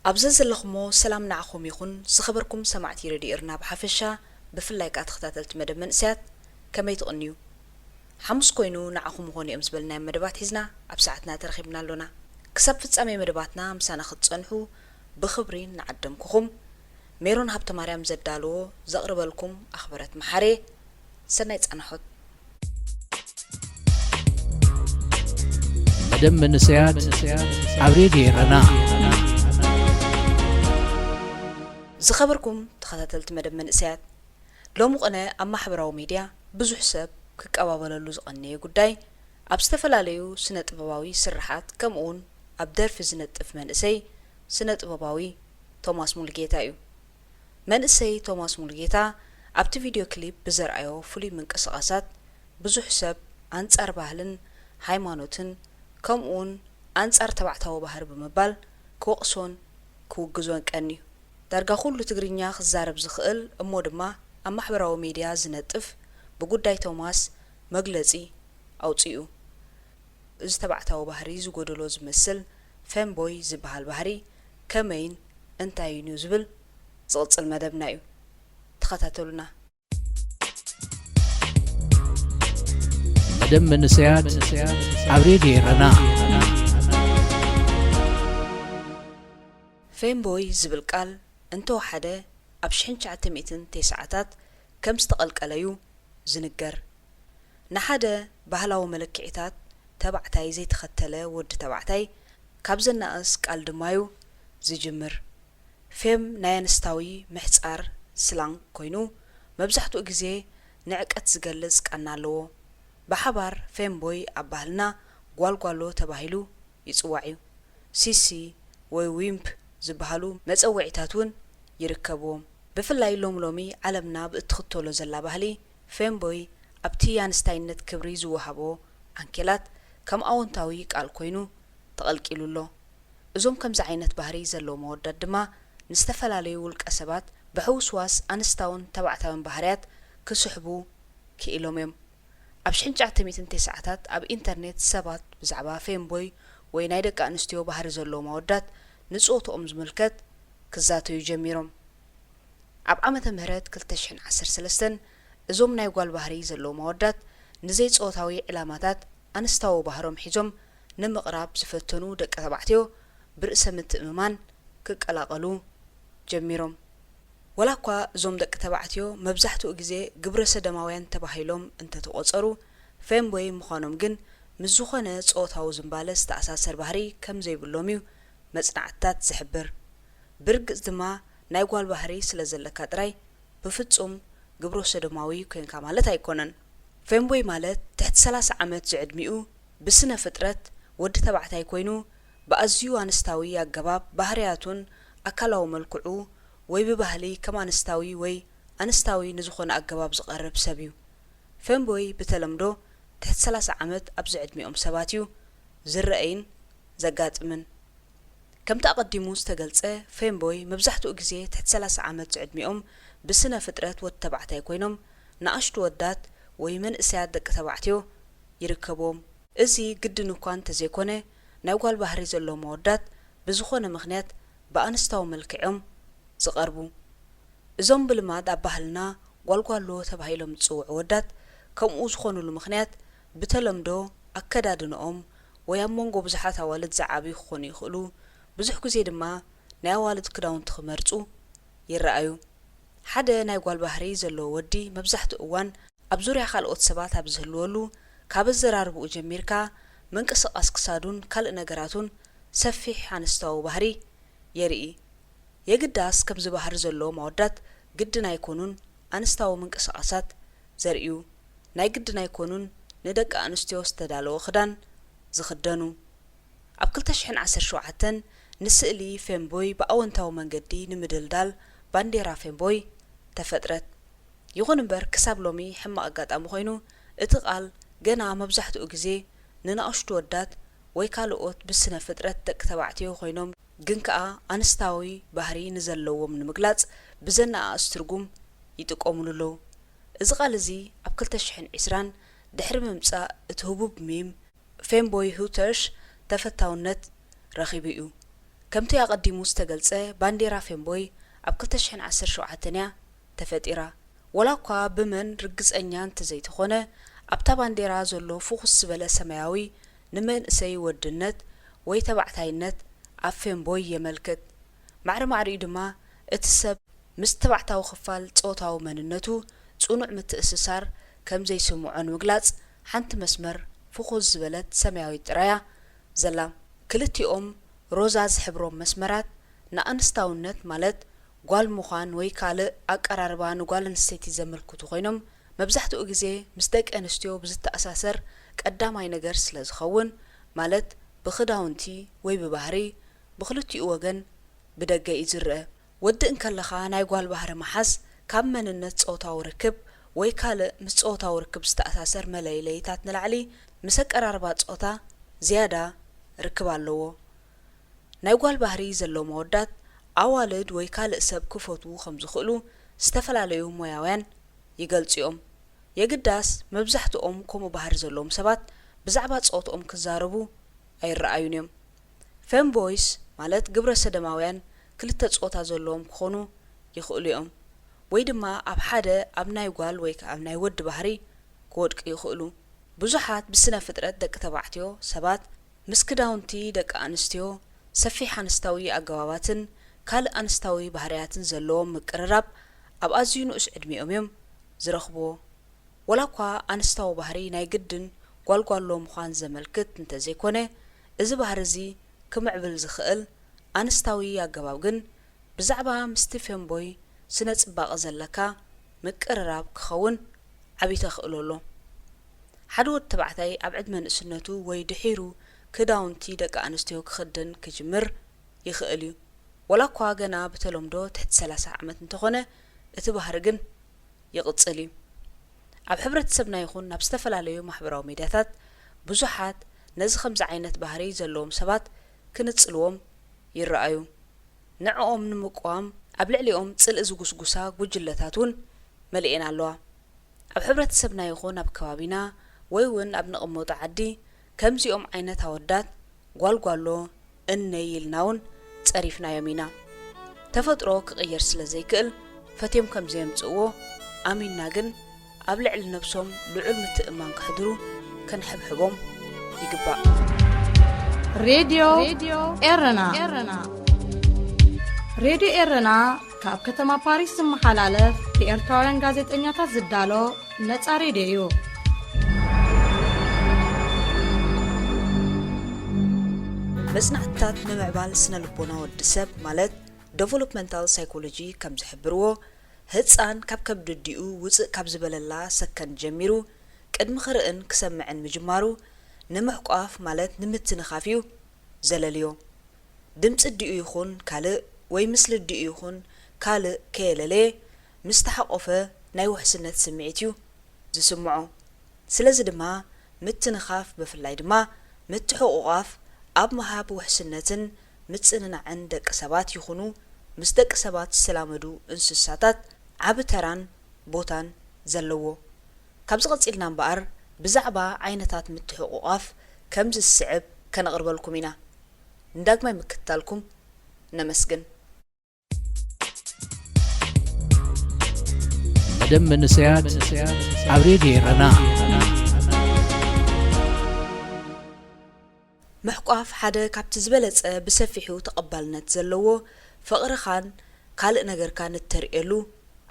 ኣብ ዘዘለኹሞ ሰላም ንዓኹም ይኹን። ዝኸበርኩም ሰማዕቲ ሬድዮ ኤርና ብሓፈሻ፣ ብፍላይ ከኣ ተኸታተልቲ መደብ መንእሰያት፣ ከመይ ትቕንዩ? ሓሙስ ኮይኑ ንዓኹም ምኾኑ እዮም ዝበልናዮም መደባት ሒዝና ኣብ ሰዓትና ተረኺብና ኣሎና። ክሳብ ፍጻሜ መደባትና ምሳና ክትጸንሑ ብኽብሪ ንዓደምኩኹም። ሜሮን ሃብተማርያም ዘዳለዎ ዘቕርበልኩም ኣኽበረት መሓሬ። ሰናይ ጻንሖት። መደብ መንእሰያት ኣብ ሬድዮ ኤረና። ዝኸበርኩም ተኸታተልቲ መደብ መንእሰያት፣ ሎሚ ቕነ ኣብ ማሕበራዊ ሚድያ ብዙሕ ሰብ ክቀባበለሉ ዝቐነየ ጉዳይ፣ ኣብ ዝተፈላለዩ ስነ ጥበባዊ ስርሓት ከምኡውን ኣብ ደርፊ ዝነጥፍ መንእሰይ ስነ ጥበባዊ ቶማስ ሙሉጌታ እዩ። መንእሰይ ቶማስ ሙሉጌታ ኣብቲ ቪድዮ ክሊፕ ብዘርኣዮ ፍሉይ ምንቅስቓሳት ብዙሕ ሰብ ኣንጻር ባህልን ሃይማኖትን ከምኡውን ኣንጻር ተባዕታዊ ባህሪ ብምባል ክወቕሶን ክውግዞን ቀንዩ። ዳርጋ ኩሉ ትግርኛ ክዛረብ ዝኽእል እሞ ድማ ኣብ ማሕበራዊ ሚድያ ዝነጥፍ ብጉዳይ ቶማስ መግለጺ ኣውጺኡ። እዚ ተባዕታዊ ባህሪ ዝጎደሎ ዝመስል ፌምቦይ ዝበሃል ባህሪ ከመይን እንታይን እዩ ዝብል ዝቕጽል መደብና እዩ። ተኸታተሉና። መደብ መንእሰያት ኣብ ሬድዮ ኤረና። ፌምቦይ ዝብል ቃል እንተወሓደ ኣብ ሽሕን ትሽዓተ ሚእትን ተስዓታት ከም ዝተቐልቀለ'ዩ ዝንገር። ንሓደ ባህላዊ መለክዒታት ተባዕታይ ዘይተኸተለ ወዲ ተባዕታይ ካብ ዘናእስ ቃል ድማ'ዩ ዝጅምር። ፌም ናይ ኣንስታዊ ምሕጻር ስላንግ ኮይኑ፣ መብዛሕትኡ ግዜ ንዕቀት ዝገልጽ ቃና ኣለዎ። ብሓባር ፌምቦይ ኣብ ባህልና ጓልጓሎ ተባሂሉ ይጽዋዕ'ዩ። ሲሲ ወይ ዊምፕ ዝበሃሉ መጸውዒታት እውን ይርከብዎም። ብፍላይ ሎሚ ሎሚ ዓለምና ብእትኽተሎ ዘላ ባህሊ፣ ፌምቦይ ኣብቲ ኣንስታይነት ክብሪ ዝወሃቦ ዓንኬላት ከም ኣወንታዊ ቃል ኮይኑ ተቐልቂሉ ኣሎ። እዞም ከምዚ ዓይነት ባህሪ ዘለዎም ኣወዳት ድማ ንዝተፈላለዩ ውልቀ ሰባት ብሕውስዋስ ኣንስታውን ተባዕታውን ባህርያት ክስሕቡ ክኢሎም እዮም። ኣብ ሽሕን ትሽዓተ ሚእትን ተስዓታት ኣብ ኢንተርኔት ሰባት ብዛዕባ ፌምቦይ ወይ ናይ ደቂ ኣንስትዮ ባህሪ ዘለዎም ኣወዳት ንጾትኦም ዝምልከት ክዛተዩ ጀሚሮም። ኣብ ዓመተ ምህረት ክልተ ሽሕን ዓሰርተ ሰለስተን እዞም ናይ ጓል ባህሪ ዘለዎም ኣወዳት ንዘይጾታዊ ዕላማታት ኣንስታዊ ባህሮም ሒዞም ንምቕራብ ዝፈተኑ ደቂ ተባዕትዮ ብርእሰ ምትእምማን ክቀላቐሉ ጀሚሮም። ወላ እኳ እዞም ደቂ ተባዕትዮ መብዛሕትኡ ግዜ ግብረ ሰዶማውያን ተባሂሎም እንተተቖጸሩ፣ ፌምቦይ ምዃኖም ግን ምስ ዝኾነ ጾታዊ ዝንባለ ዝተኣሳሰር ባህሪ ከም ዘይብሎም እዩ መጽናዕትታት ዝሕብር። ብርግጽ ድማ ናይ ጓል ባህሪ ስለ ዘለካ ጥራይ ብፍጹም ግብረ ሰዶማዊ ኮንካ ማለት ኣይኮነን። ፌምቦይ ማለት ትሕቲ ሰላሳ ዓመት ዝዕድሚኡ ብስነ ፍጥረት ወዲ ተባዕታይ ኮይኑ ብኣዝዩ ኣንስታዊ ኣገባብ ባህርያቱን ኣካላዊ መልክዑ ወይ ብባህሊ ከም ኣንስታዊ ወይ ኣንስታዊ ንዝኾነ ኣገባብ ዝቐርብ ሰብ እዩ። ፌምቦይ ብተለምዶ ትሕቲ ሰላሳ ዓመት ኣብ ዝዕድሚኦም ሰባት እዩ ዝረኣይን ዘጋጥምን። ከምቲ ኣቐዲሙ ዝተገልጸ፣ ፌምቦይ መብዛሕትኡ ግዜ ትሕቲ ሰላሳ ዓመት ዝዕድሚኦም ብስነ ፍጥረት ወዲ ተባዕታይ ኮይኖም ንኣሽቱ ወዳት ወይ መንእሰያት ደቂ ተባዕትዮ ይርከብዎም። እዚ ግድን እኳ እንተዘይኮነ፣ ናይ ጓል ባህሪ ዘለዎም ኣወዳት ብዝኾነ ምኽንያት ብኣንስታዊ መልክዕ እዮም ዝቐርቡ። እዞም ብልማድ ኣብ ባህልና ጓልጓሎ ተባሂሎም ዝጽውዑ ኣወዳት ከምኡ ዝኾኑሉ ምኽንያት ብተለምዶ ኣከዳድንኦም ወይ ኣብ መንጎ ብዙሓት ኣዋልድ ዝዓብዩ ክኾኑ ይኽእሉ፣ ብዙሕ ግዜ ድማ ናይ ኣዋልድ ክዳውንቲ ክመርጹ ይረኣዩ። ሓደ ናይ ጓል ባህሪ ዘለዎ ወዲ መብዛሕትኡ እዋን ኣብ ዙርያ ካልኦት ሰባት ኣብ ዝህልወሉ፣ ካብ ኣዘራርባኡ ጀሚርካ ምንቅስቓስ ክሳዱን ካልእ ነገራቱን ሰፊሕ ኣንስታዊ ባህሪ የርኢ። የግዳስ ከምዚ ባህሪ ዘለዎም ኣወዳት ግድን ኣይኮኑን ኣንስታዊ ምንቅስቓሳት ዘርእዩ፣ ናይ ግድን ኣይኮኑን ንደቂ ኣንስትዮ ዝተዳለወ ክዳን ዝኽደኑ። ኣብ ክልተ ሽሕን ዓሰርተ ሸውዓተን ንስእሊ ፌምቦይ ብኣወንታዊ መንገዲ ንምድልዳል ባንዴራ ፌምቦይ ተፈጥረት። ይኹን እምበር ክሳብ ሎሚ ሕማቕ ኣጋጣሚ ኮይኑ እቲ ቃል ገና መብዛሕትኡ ግዜ ንንኣሽቱ ወዳት ወይ ካልኦት ብስነ ፍጥረት ደቂ ተባዕትዮ ኮይኖም ግን ከኣ ኣንስታዊ ባህሪ ንዘለዎም ንምግላጽ ብዘነኣእስ ትርጉም ይጥቀሙሉ ኣለዉ። እዚ ቃል እዚ ኣብ ክልተ ሽሕን ዕስራን ድሕሪ ምምጻእ እቲ ህቡብ ሚም ፌምቦይ ሁተርሽ ተፈታውነት ረኺቡ እዩ። ከምቲ ኣቐዲሙ ዝተገልጸ፣ ባንዴራ ፌምቦይ ኣብ ክልተ ሽሕን ዓሰርተ ሸውዓተን እያ ተፈጢራ። ወላ እኳ ብመን ርግጸኛ እንተዘይተኾነ፣ ኣብታ ባንዴራ ዘሎ ፍኹስ ዝበለ ሰማያዊ ንመንእሰይ ወድነት ወይ ተባዕታይነት ኣብ ፌምቦይ የመልክት። ማዕረ ማዕሪኡ ድማ እቲ ሰብ ምስ ተባዕታዊ ክፋል ጾታዊ መንነቱ ጽኑዕ ምትእስሳር ከም ዘይስምዖ ንምግላጽ ሓንቲ መስመር ፍኹስ ዝበለት ሰማያዊት ጥራያ ዘላ። ክልቲኦም ሮዛ ዝሕብሮም መስመራት ንኣንስታውነት ማለት ጓል ምዃን ወይ ካልእ ኣቀራርባ ንጓል ኣንስተይቲ ዘመልክቱ ኮይኖም፣ መብዛሕትኡ ግዜ ምስ ደቂ ኣንስትዮ ብዝተኣሳሰር ቀዳማይ ነገር ስለ ዝኸውን፣ ማለት ብኽዳውንቲ ወይ ብባህሪ፣ ብኽልቲኡ ወገን ብደገ እዩ ዝረአ። ወዲ እንከለኻ ናይ ጓል ባህሪ ምሓዝ ካብ መንነት ጾታዊ ርክብ ወይ ካልእ ምስ ጾታዊ ርክብ ዝተኣሳሰር መለለዪታት ንላዕሊ ምስ ኣቀራርባ ጾታ ዝያዳ ርክብ ኣለዎ። ናይ ጓል ባህሪ ዘለዎም ኣወዳት ኣዋልድ ወይ ካልእ ሰብ ክፈትዉ ከም ዝኽእሉ ዝተፈላለዩ ሞያውያን ይገልጹ እዮም። የግዳስ መብዛሕትኦም ከምኡ ባህሪ ዘለዎም ሰባት ብዛዕባ ጾትኦም ክዛረቡ ኣይረኣዩን እዮም። ፌምቦይስ ማለት ግብረ ሰዶማውያን ክልተ ጾታ ዘለዎም ክኾኑ ይኽእሉ እዮም፣ ወይ ድማ ኣብ ሓደ ኣብ ናይ ጓል ወይ ከኣ ኣብ ናይ ወዲ ባህሪ ክወድቁ ይኽእሉ። ብዙሓት ብስነ ፍጥረት ደቂ ተባዕትዮ ሰባት ምስ ክዳውንቲ ደቂ ኣንስትዮ ሰፊሕ ኣንስታዊ ኣገባባትን ካልእ ኣንስታዊ ባህርያትን ዘለዎም ምቅርራብ ኣብ ኣዝዩ ንኡስ ዕድሚኦም እዮም ዝረኽብዎ። ወላ እኳ ኣንስታዊ ባህሪ ናይ ግድን ጓልጓሎ ምዃን ዘመልክት እንተዘይኮነ፣ እዚ ባህሪ እዚ ክምዕብል ዝኽእል ኣንስታዊ ኣገባብ ግን ብዛዕባ ምስቲ ፌምቦይ ስነ ጽባቐ ዘለካ ምቅርራብ ክኸውን ዓቢ ተኽእሎ ኣሎ። ሓደ ወዲ ተባዕታይ ኣብ ዕድመ ንእስነቱ ወይ ድሒሩ ክዳውንቲ ደቂ ኣንስትዮ ክኽደን ክጅምር ይኽእል እዩ። ወላ እኳ ገና ብተለምዶ ትሕቲ ሰላሳ ዓመት እንተኾነ፣ እቲ ባህሪ ግን ይቕጽል እዩ። ኣብ ሕብረተሰብና ይኹን ናብ ዝተፈላለዩ ማሕበራዊ ሚድያታት ብዙሓት ነዚ ከምዚ ዓይነት ባህሪ ዘለዎም ሰባት ክንጽልዎም ይረኣዩ። ንዕኦም ንምቅዋም ኣብ ልዕሊኦም ጽልኢ ዝጉስጉሳ ጉጅለታት እውን መሊኤን ኣለዋ። ኣብ ሕብረተሰብና ይኹን ኣብ ከባቢና ወይ እውን ኣብ ንቕመጦ ዓዲ ከምዚኦም ዓይነት ኣወዳት ጓልጓሎ እነይ ኢልና እውን ጸሪፍናዮም ኢና። ተፈጥሮ ክቕየር ስለ ዘይክእል ፈትዮም ከም ዘየምጽእዎ ኣሚንና ግን ኣብ ልዕሊ ነብሶም ልዑል ምትእምማን ከሕድሩ ከነሕብሕቦም ይግባእ። ሬድዮ ኤረና። ሬድዮ ኤረና ካብ ከተማ ፓሪስ ዝመሓላለፍ ብኤርትራውያን ጋዜጠኛታት ዝዳሎ ነጻ ሬድዮ እዩ። መጽናዕትታት ንምዕባል ስነ ልቦና ወዲ ሰብ ማለት ዴቨሎፕመንታል ሳይኮሎጂ ከም ዝሕብርዎ፣ ህጻን ካብ ከብዲ ኣዲኡ ውጽእ ካብ ዝበለላ ሰከንድ ጀሚሩ ቅድሚ ክርእን ክሰምዕን ምጅማሩ ንምሕቋፍ ማለት ንምትንኻፍ እዩ ዘለልዮ። ድምጺ ኣዲኡ ይኹን ካልእ ወይ ምስሊ ኣዲኡ ይኹን ካልእ ከየለለየ ምስ ተሓቖፈ ናይ ውሕስነት ስምዒት እዩ ዝስምዖ። ስለዚ ድማ ምትንኻፍ ብፍላይ ድማ ምትሕቑቓፍ ኣብ ምሃብ ውሕስነትን ምጽንናዕን ደቂ ሰባት ይኹኑ ምስ ደቂ ሰባት ዝተላመዱ እንስሳታት ዓቢ ተራን ቦታን ዘለዎ። ካብዚ ቀጺልና እምበኣር ብዛዕባ ዓይነታት ምትሕቑቓፍ ከምዚ ዝስዕብ ከነቕርበልኩም ኢና። ንዳግማይ ምክትታልኩም ነመስግን። መደብ መንእሰያት ኣብ ሬድዮ ኤረና። ምሕቋፍ ሓደ ካብቲ ዝበለጸ ብሰፊሑ ተቐባልነት ዘለዎ ፍቕርኻን ካልእ ነገርካን እተርእየሉ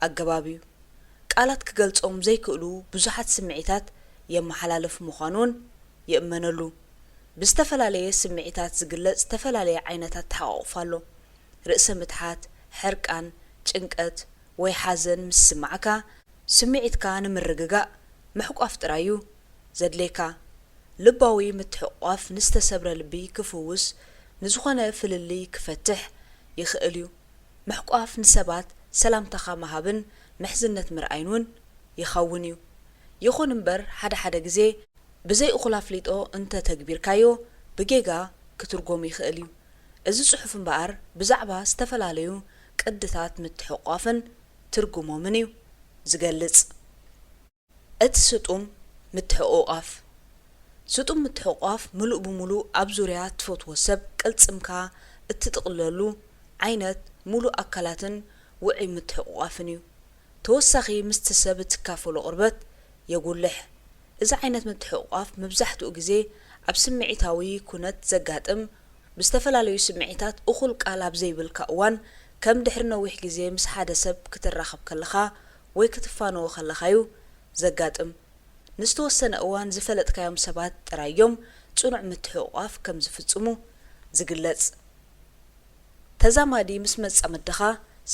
ኣገባብ እዩ። ቃላት ክገልጾም ዘይክእሉ ብዙሓት ስምዒታት የመሓላልፍ ምዃኑን ይእመነሉ። ብዝተፈላለየ ስምዒታት ዝግለጽ ዝተፈላለየ ዓይነት ኣተሓቋቑፋ ኣሎ። ርእሰ ምትሓት፣ ሕርቃን፣ ጭንቀት ወይ ሓዘን ምስ ዝስምዓካ፣ ስምዒትካ ንምርግጋእ ምሕቋፍ ጥራይ እዩ ዘድልየካ። ልባዊ ምትሕቑቋፍ ንዝተሰብረ ልቢ ክፍውስ፣ ንዝኾነ ፍልልይ ክፈትሕ ይኽእል እዩ። ምሕቋፍ ንሰባት ሰላምታኻ ምሃብን ምሕዝነት ምርኣይን እውን ይኸውን እዩ። ይኹን እምበር፣ ሓደ ሓደ ግዜ ብዘይ እኹል ኣፍልጦ እንተ ተግቢርካዮ፣ ብጌጋ ክትርጎም ይኽእል እዩ። እዚ ጽሑፍ እምበኣር ብዛዕባ ዝተፈላለዩ ቅድታት ምትሕቑቋፍን ትርጉሞምን እዩ ዝገልጽ። እቲ ስጡም ምትሕቑቋፍ። ስጡም ምትሕቑቋፍ ምሉእ ብምሉእ ኣብ ዙርያ እትፈትዎ ሰብ ቅልጽምካ እትጥቕለሉ ዓይነት ምሉእ ኣካላትን ውዑይ ምትሕቑቓፍን እዩ። ተወሳኺ ምስቲ ሰብ እትካፈሎ ቅርበት የጉልሕ። እዚ ዓይነት ምትሕቑቓፍ መብዛሕትኡ ግዜ ኣብ ስምዒታዊ ኩነት ዘጋጥም፣ ብዝተፈላለዩ ስምዒታት እኹል ቃል ኣብ ዘይብልካ እዋን፣ ከም ድሕሪ ነዊሕ ግዜ ምስ ሓደ ሰብ ክትራኸብ ከለኻ ወይ ክትፋነዎ ከለኻ'ዩ ዘጋጥም። ንዝተወሰነ እዋን ዝፈለጥካዮም ሰባት ጥራይ እዮም ጽኑዕ ምትሕቑቓፍ ከም ዝፍጽሙ ዝግለጽ። ተዛማዲ ምስ መጻምድኻ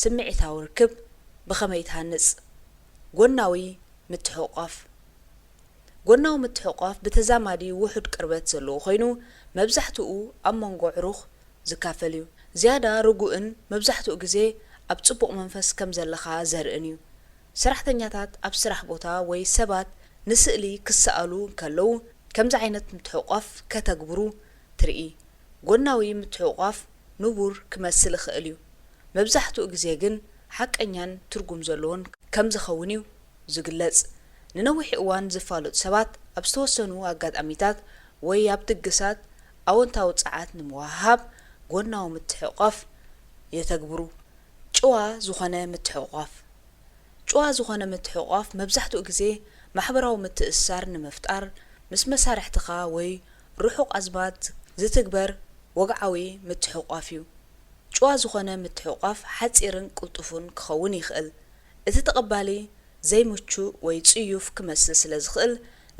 ስምዒታዊ ርክብ ብኸመይ ትሃንጽ? ጎናዊ ምትሕቑቓፍ። ጎናዊ ምትሕቑቓፍ ብተዛማዲ ውሑድ ቅርበት ዘለዎ ኮይኑ፣ መብዛሕትኡ ኣብ መንጎ ኣዕሩኽ ዝካፈል እዩ። ዝያዳ ርጉእን መብዛሕትኡ ግዜ ኣብ ጽቡቕ መንፈስ ከም ዘለኻ ዘርእን እዩ። ሰራሕተኛታት ኣብ ስራሕ ቦታ ወይ ሰባት ንስእሊ ክሰኣሉ እንከለዉ ከምዚ ዓይነት ምትሕቑቓፍ ከተግብሩ ትርኢ። ጎናዊ ምትሕቑቓፍ ንቡር ክመስል ይኽእል እዩ፣ መብዛሕትኡ ግዜ ግን ሓቀኛን ትርጉም ዘለዎን ከም ዝኸውን እዩ ዝግለጽ። ንነዊሕ እዋን ዝፋለጡ ሰባት ኣብ ዝተወሰኑ ኣጋጣሚታት ወይ ኣብ ድግሳት ኣወንታዊ ጸዓት ንምውህሃብ ጎናዊ ምትሕቑቓፍ የተግብሩ። ጭዋ ዝኾነ ምትሕቑቓፍ። ጭዋ ዝኾነ ምትሕቑቓፍ መብዛሕትኡ ግዜ ማሕበራዊ ምትእስሳር ንምፍጣር ምስ መሳርሕትኻ ወይ ርሑቕ ኣዝማድ ዝትግበር ወግዓዊ ምትሕቑቓፍ እዩ። ጭዋ ዝኾነ ምትሕቑቓፍ ሓጺርን ቅልጡፍን ክኸውን ይኽእል። እቲ ተቐባሊ ዘይምቹእ ወይ ጽዩፍ ክመስል ስለ ዝኽእል፣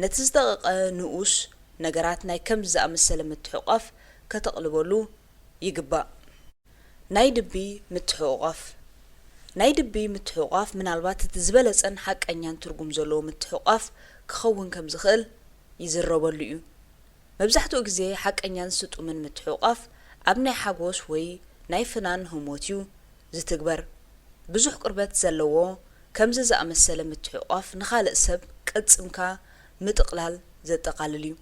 ነቲ ዝደቐቐ ንኡስ ነገራት ናይ ከምዚ ዝኣመሰለ ምትሕቑቓፍ ከተቕልበሉ ይግባእ። ናይ ድቢ ምትሕቑቓፍ። ናይ ድቢ ምትሕቑቓፍ ምናልባት እቲ ዝበለጸን ሓቀኛን ትርጉም ዘለዎ ምትሕቑቓፍ ክኸውን ከም ዝኽእል ይዝረበሉ እዩ። መብዛሕትኡ ግዜ ሓቀኛን ስጡምን ምትሕቑቓፍ ኣብ ናይ ሓጎስ ወይ ናይ ፍናን ህሞት እዩ ዝትግበር። ብዙሕ ቅርበት ዘለዎ ከምዚ ዝኣመሰለ ምትሕቑቓፍ ንኻልእ ሰብ ቅልጽምካ ምጥቕላል ዘጠቓልል እዩ።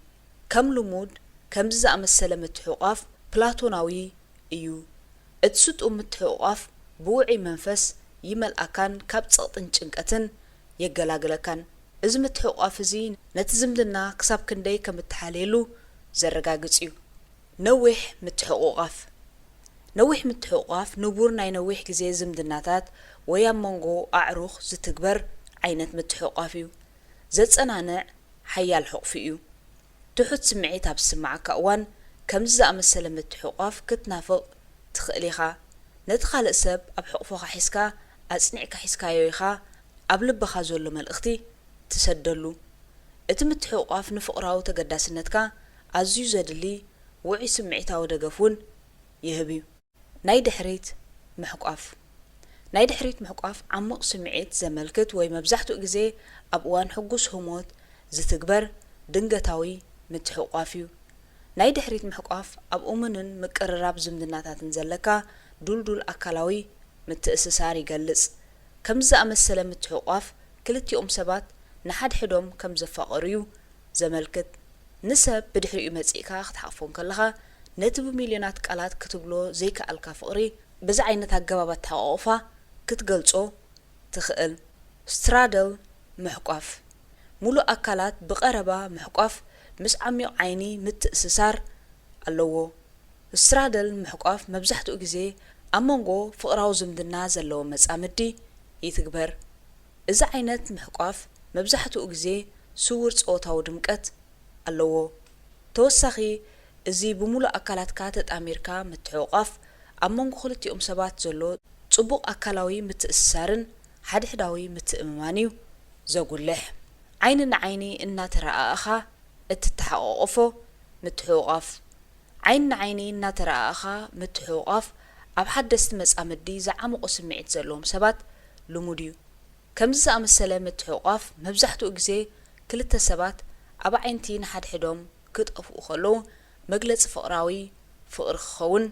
ከም ልሙድ ከምዚ ዝኣመሰለ ምትሕቑቓፍ ፕላቶናዊ እዩ። እቲ ስጡም ምትሕቑቓፍ ብውዑይ መንፈስ ይመልኣካን ካብ ጸቕጥን ጭንቀትን የገላግለካን። እዚ ምትሕቑቓፍ እዚ ነቲ ዝምድና ክሳብ ክንደይ ከም እትሓልየሉ ዘረጋግጽ እዩ። ነዊሕ ምትሕቑቓፍ። ነዊሕ ምትሕቑቓፍ ንቡር ናይ ነዊሕ ግዜ ዝምድናታት ወይ ኣብ መንጎ ኣዕሩኽ ዝትግበር ዓይነት ምትሕቑቓፍ እዩ። ዘጸናንዕ ሓያል ሕቑፊ እዩ። ትሑት ስምዒት ኣብ ዝስምዓካ እዋን፣ ከምዚ ዝኣመሰለ ምትሕቑቓፍ ክትናፍቕ ትኽእል ኢኻ። ነቲ ካልእ ሰብ ኣብ ሕቑፎኻ ሒዝካ፣ ኣጽኒዕካ ሒዝካዮ ኢኻ ኣብ ልብኻ ዘሎ መልእኽቲ ትሰደሉ። እቲ ምትሕቑቓፍ ንፍቕራዊ ተገዳስነትካ ኣዝዩ ዘድሊ ውዑይ ስምዒታዊ ደገፍ እውን ይህብ እዩ። ናይ ድሕሪት ምሕቋፍ። ናይ ድሕሪት ምሕቋፍ ዓሚቕ ስምዒት ዘመልክት ወይ መብዛሕትኡ ግዜ ኣብ እዋን ሕጉስ ህሞት ዝትግበር ድንገታዊ ምትሕቑቋፍ እዩ። ናይ ድሕሪት ምሕቋፍ ኣብ እሙንን ምቅርራብ ዝምድናታትን ዘለካ ዱልዱል ኣካላዊ ምትእስሳር ይገልጽ። ከምዚ ዝኣመሰለ ምትሕቑቋፍ ክልቲኦም ሰባት ንሓድሕዶም ከም ዘፋቐሩ እዩ ዘመልክት። ንሰብ ብድሕሪኡ መጺእካ ክትሓቕፎ እንከለኻ፣ ነቲ ብሚልዮናት ቃላት ክትብሎ ዘይከኣልካ ፍቕሪ፣ በዚ ዓይነት ኣገባብ ኣተሓቋቑፋ ክትገልጾ ትኽእል። ስትራደል ምሕቋፍ። ምሉእ ኣካላት ብቐረባ ምሕቋፍ ምስ ዓሚቕ ዓይኒ ምትእስሳር ኣለዎ። ስትራደል ምሕቋፍ መብዛሕትኡ ግዜ ኣብ መንጎ ፍቕራዊ ዝምድና ዘለዎ መጻምዲ ይትግበር። እዚ ዓይነት ምሕቋፍ መብዛሕትኡ ግዜ ስዉር ጾታዊ ድምቀት ኣለዎ። ተወሳኺ፣ እዚ ብምሉእ ኣካላትካ ተጣሚርካ ምትሕቑቋፍ፣ ኣብ መንጎ ክልቲኦም ሰባት ዘሎ ጽቡቕ ኣካላዊ ምትእስሳርን ሓድሕዳዊ ምትእምማን እዩ ዘጉልሕ። ዓይኒ ንዓይኒ እናተረኣእኻ እትተሓቋቆፎ ምትሕቑቋፍ። ዓይኒ ንዓይኒ እናተረኣእኻ ምትሕቑቋፍ ኣብ ሓደስቲ መጻምዲ ዝዓመቑ ስምዒት ዘለዎም ሰባት ልሙድ እዩ። ከምዚ ዝኣመሰለ ምትሕቑቋፍ መብዛሕትኡ ግዜ ክልተ ሰባት ኣብ ኣዒንቲ ንሓድሕዶም ክጠፍኡ ከለዉ መግለጺ ፍቕራዊ ፍቕሪ ክኸውን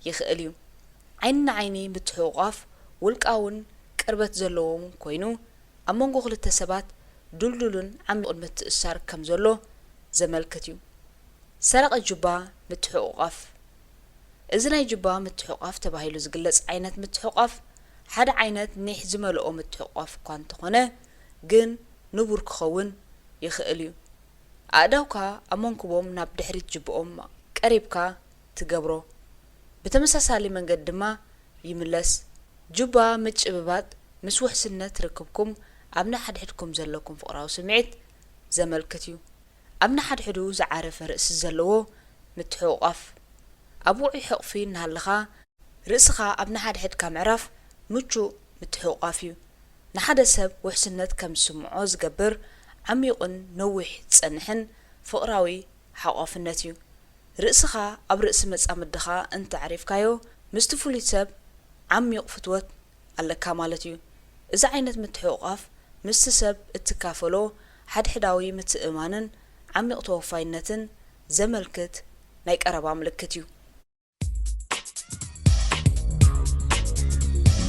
ይኽእል እዩ። ዓይኒ ንዓይኒ ምትሕቑቋፍ ውልቃውን ቅርበት ዘለዎን ኮይኑ፣ ኣብ መንጎ ክልተ ሰባት ድልዱልን ዓሚቑን ምትእስሳር ከም ዘሎ ዘመልክት እዩ። ሰረቐ ጁባ ምትሕቑቋፍ። እዚ ናይ ጁባ ምትሕቑቋፍ ተባሂሉ ዝግለጽ ዓይነት ምትሕቑቋፍ፣ ሓደ ዓይነት ኒሕ ዝመልኦ ምትሕቑቋፍ እኳ እንተኾነ፣ ግን ንቡር ክኸውን ይኽእል እዩ። ኣእዳውካ ኣብ መንኩቦም ናብ ድሕሪት ጅብኦም ቀሪብካ ትገብሮ። ብተመሳሳሊ መንገዲ ድማ ይምለስ። ጁባ ምጭብባጥ ምስ ውሕስነት ርክብኩም ኣብ ንሓድሕድኩም ዘለኩም ፍቕራዊ ስምዒት ዘመልክት እዩ። ኣብ ንሓድሕዱ ዝዓረፈ ርእሲ ዘለዎ ምትሕቑቓፍ። ኣብ ውዑይ ሕቑፊ እናሃለኻ ርእስኻ ኣብ ንሓድሕድካ ምዕራፍ ምቹእ ምትሕቑቓፍ እዩ። ንሓደ ሰብ ውሕስነት ከም ዝስምዖ ዝገብር ዓሚቑን ነዊሕ ዝጸንሕን ፍቕራዊ ሓቋፍነት እዩ። ርእስኻ ኣብ ርእሲ መጻምድኻ እንተ ኣዕሪፍካዮ፣ ምስቲ ፍሉይ ሰብ ዓሚቕ ፍትወት ኣለካ ማለት እዩ። እዚ ዓይነት ምትሕቑቓፍ ምስቲ ሰብ እትካፈሎ ሓድሕዳዊ ምትእምማንን ዓሚቕ ተወፋይነትን ዘመልክት ናይ ቀረባ ምልክት እዩ።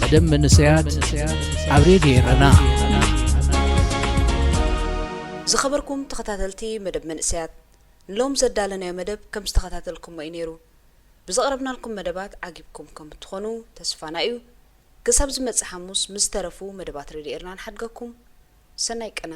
መደብ መንእሰያት ኣብ ሬድዮ ኤረና። ዝኸበርኩም ተኸታተልቲ መደብ መንእሰያት፣ ንሎም ዘዳለናዮ መደብ ከም ዝተኸታተልኩሞ እዩ ነይሩ። ብዘቕረብናልኩም መደባት ዓጊብኩም ከም እትኾኑ ተስፋና እዩ። ክሳብ ዝመጽእ ሓሙስ ምስ ዝተረፉ መደባት ሬድዮ ኤረና ንሓድገኩም። ሰናይ ቅነ።